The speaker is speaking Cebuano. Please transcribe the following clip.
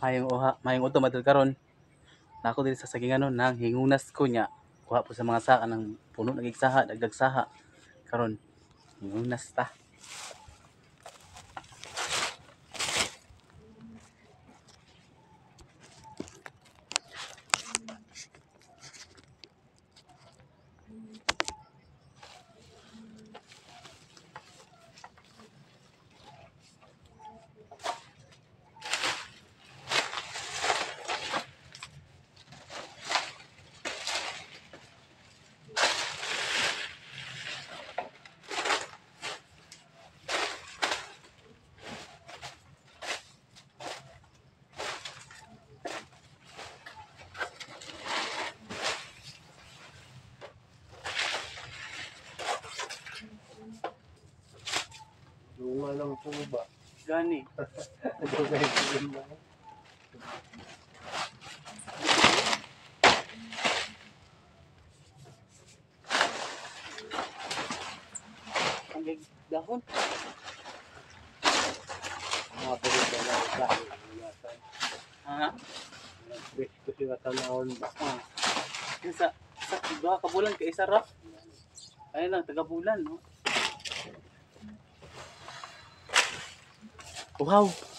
Mayong uha, mayong udto madul karon. Nako diri sa saginganon nang hingunas ko nya. Kuha po sa mga saka ng puno nagig saha, dagdag saha. Karon hingunas ta. Lunga ng tuba. Gani. Dugay ko na. Ang dahon. Mga pagod na lang sa Ha? Wish ko sila tanawon ba? Ah. Yung sa duha ka bulan kay isa ra. Ayun lang taga bulan, no. Wow.